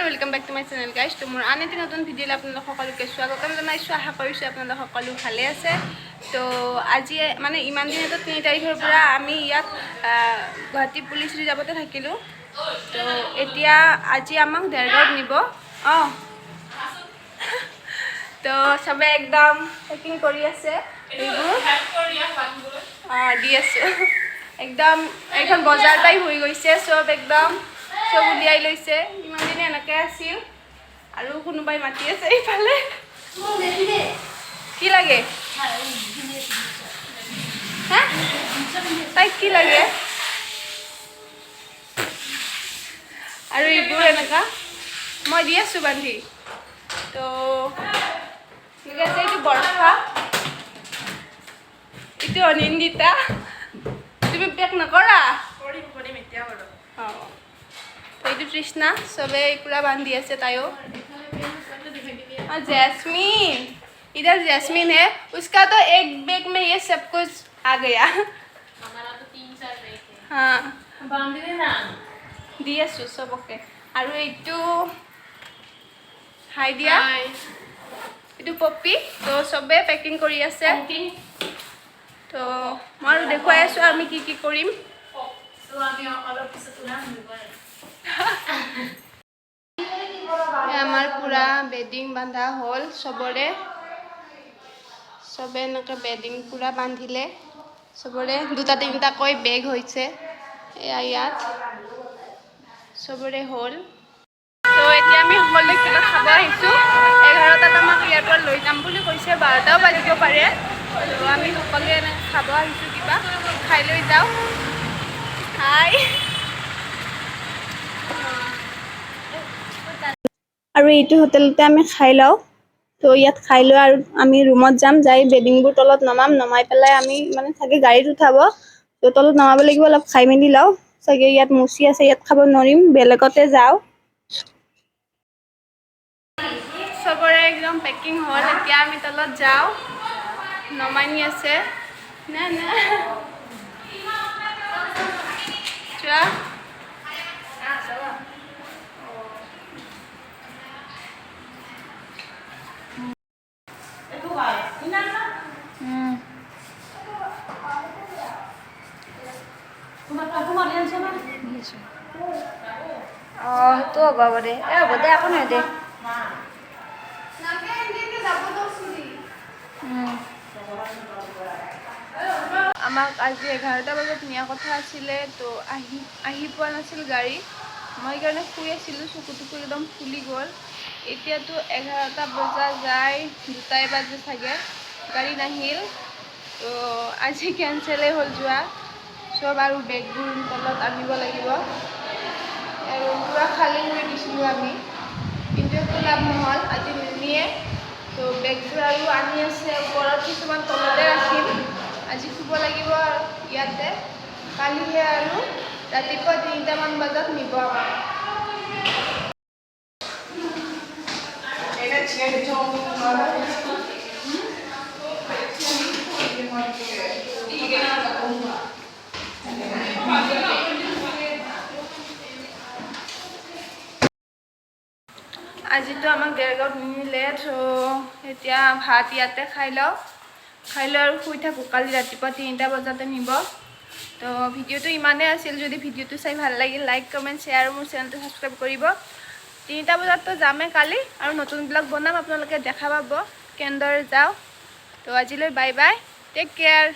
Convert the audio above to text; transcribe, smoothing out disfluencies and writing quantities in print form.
Welcome back to my channel, guys. তো মোৰ আন এটি নতুন ভিডিঅ'লৈ আপোনালোক সকলোকে স্বাগতম জনাইছোঁ। আশা কৰিছোঁ আপোনালোক সকলো ভালে আছে। তো আজি মানে ইমান দিনেতো 3 তাৰিখৰ পৰা আমি ইয়াত গুৱাহাটী পুলিচ ৰিজাৰ্ভতে থাকিলোঁ। তো এতিয়া আজি আমাক দেৰগাঁৱত নিব। অঁ, তো চবে একদম পেকিং কৰি আছে এইবোৰ। অঁ, দি আছোঁ। একদম এইখন বজাৰ টাইপ হৈ গৈছে। চব একদম চব উলিয়াই লৈছে। ইমান দিনে এনেকৈ আছিল। আৰু কোনোবাই মাতি আছে এইফালে। কি লাগে হা? তাইক কি লাগে? আৰু এইবোৰ এনেকুৱা মই দি আছোঁ বান্ধি। তো ঠিক আছে। এইটো বৰ্ষা, এইটো অনিন্দিতা। তুমি পেক নকৰা? কৰিম, কৰিম এতিয়া বাৰু। অঁ, তো এইটো তৃষ্ণা। চবেই পূৰা বান্ধি আছে তাইও। और जैस्मीन, इधर जैस्मीन है। उसका तो एक बैग में ये सब कुछ आ गया। हमारा तो तीन चार बैग है। हाँ। बांध दे ना। দি আছোঁ চবকে। আৰু এইটো হাই দিয়া। এইটো পপি। তো চবে পেকিং কৰি আছে। তো মই আৰু দেখুৱাই আছোঁ আমি কি কি কৰিম। তো আমি অলপ পিছত ওলাম। এই আমাৰ পূৰা বেডিং বান্ধা হ'ল চবৰে। চবে এনেকৈ বেডিং পূৰা বান্ধিলে। চবৰে দুটা তিনিটাকৈ বেগ হৈছে। এয়া ইয়াত চবৰে হ'ল। তো এতিয়া আমি সকলোৱে কিবা খাব আহিছোঁ। 11টাত আমাক ইয়াৰ পৰা লৈ যাম বুলি কৈছে, 12টাও বাজিব পাৰে। তো আমি সকলোৱে এনেকৈ খাব আহিছোঁ, কিবা খাই লৈ যাওঁ। হাই। আৰু এইটো হোটেলতে আমি খাই লওঁ। তো ইয়াত খাই লৈ আৰু আমি ৰুমত যাম, যাই বেডিংবোৰ তলত নমাম। নমাই পেলাই আমি মানে চাগে গাড়ীত উঠাব। তো তলত নমাব লাগিব, অলপ খাই মেলি লওঁ। চাগে ইয়াত মুচি আছে, ইয়াত খাব নোৱাৰিম, বেলেগতে যাওঁ। চবৰে একদম পেকিং হ'ল। এতিয়া আমি তলত যাওঁ। নমাই নি আছে। না না, যোৱা। অঁ, সেইটো হ'ব পাৰে। এ হ'ব দে, একো নহয় দে। আমাক আজি 11টা বজাত নিয়া কথা আছিলে। তো আহি আহি পোৱা নাছিল গাড়ী। মই সেইকাৰণে শুই আছিলোঁ, চকু টকু একদম ফুলি গ'ল। এতিয়াতো 11টা বজা যায় 2টাই বাজে চাগে, গাড়ী নাহিল। তো আজি কেঞ্চেলেই হ'ল যোৱা চব। আৰু বেগবোৰ তলত আনিব লাগিব আৰু পূৰা খালী কৰি দিছিলোঁ আমি, কিন্তু একো লাভ নহ'ল, আজি নিনিয়ে। তো বেগবোৰ আৰু আনি আছে ওপৰত, কিছুমান তলতে ৰাখিম। আজি শুব লাগিব আৰু ইয়াতে। কালিহে আৰু ৰাতিপুৱা 3টামান বজাত নিব আমাক। আজিতো আমাক দেৰগাঁৱত নিনিলে। তো এতিয়া ভাত ইয়াতে খাই লওঁ। খাই লৈ আৰু শুই থাকোঁ। কালি ৰাতিপুৱা 3টা বজাতে নিব। তো ভিডিঅ'টো ইমানেই আছিল। যদি ভিডিঅ'টো চাই ভাল লাগিল, লাইক, কমেণ্ট, শ্বেয়াৰ আৰু মোৰ চেনেলটো ছাবস্ক্ৰাইব কৰিব। 3টা বজাততো যামেই কালি আৰু নতুন ব্লগ বনাম, আপোনালোকে দেখা পাব কেনেদৰে যাওঁ। তো আজিলৈ বাই বাই, টেক কেয়াৰ।